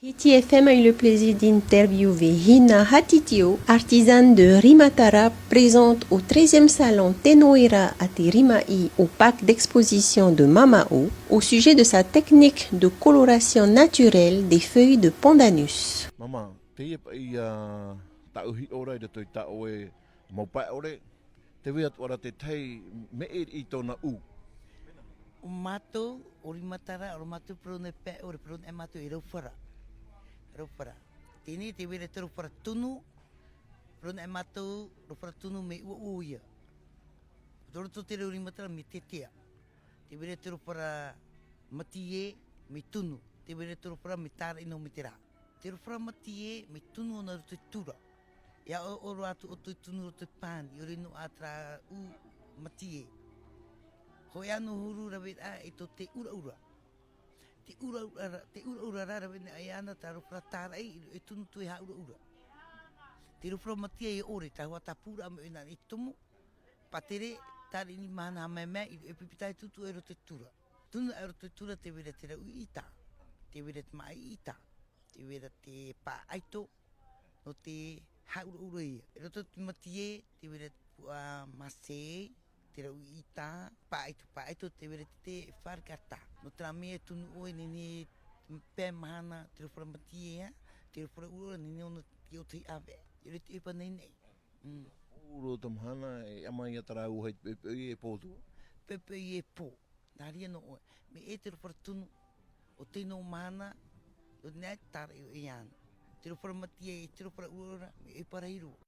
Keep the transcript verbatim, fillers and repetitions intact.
Hiti F M a eu le plaisir d'interviewer Hina Hatitio, artisane de Rimatara, présente au treizième salon Te Noera a te Rimaʻi au parc d'exposition de Mamao, au sujet de sa technique de coloration naturelle des feuilles de pandanus. Mama, teie paʻi ia tāʻu hiʻo ra i roto i tā ʻoe mau pae ʻore, tē vai atu ra te tahi meʻe i tōna ʻū. ʻO mātou, ʻo Rimatara, ʻo mātou parau nei pae ʻore, parau nei mātou e rauhara. Rauhara. Teie nei tē vai ra te rauhara tunu, parau nei mātou, rauhara tunu mea ʻuaʻua ïa. Tō roto te reo Rimatara mea tetea. Tē vai ra te rauhara matie mea tunu. Tē vai ra te rauhara mea tāraʻi noa mai te rā. Te rauhara matie mea tunu ʻōna i roto i te tura. E aʻoaʻo roa atu ʻoutou i tunu i roto i te pani, ʻia ʻore noa atu ra ʻū matie. Hōʻē ā noa huru raveraʻa i tō te ʻuraʻura. Te ʻuraʻura ra, te ʻuraʻura ra raveraʻa ïa ʻana tā rauhara tāraʻi, e tunu atu e haʻuraʻura. Te rauhara matie e ʻore, tā hua tā pūraʻa mai ʻoe nā i tomo, pātere, tāraʻi i mahana haʻamaitaʻi, e pīpītā e tutu i roto i te tura. Tunu i roto i te tura tē vai ra te rau ʻiʻita, tē vai ra te māʻa ʻiʻita, tē vai ra te pā ʻaito, nō te haʻuraʻura ïa. I roto i te matie, tē vai ra te puaʻa masei, te rau ʻiʻita, pā ʻaito, pā ʻaito, tē vai ra te te farkata. Nō terā mea e tunu ʻoe, nehenehe pae mahana, te rauhara matie ïa, te rauhara ʻuraʻura, nehenehe ʻōna te ʻōtahi ʻāvaʻe. I roto i te ʻohipa naʻinaʻi. Mm. Pō roa te mahana, e ʻama ïa terā ʻū hau i te poʻipoʻi e pō atu. Poʻipoʻi e pō. Nā reira noa ʻoe. Mea ʻē te rauhara tunu, ʻo tei noa mahana, ʻo tei tāraʻi ʻoe iāna. Te rauhara matie, te rauhara ʻuraʻura, mea ʻē parau roa.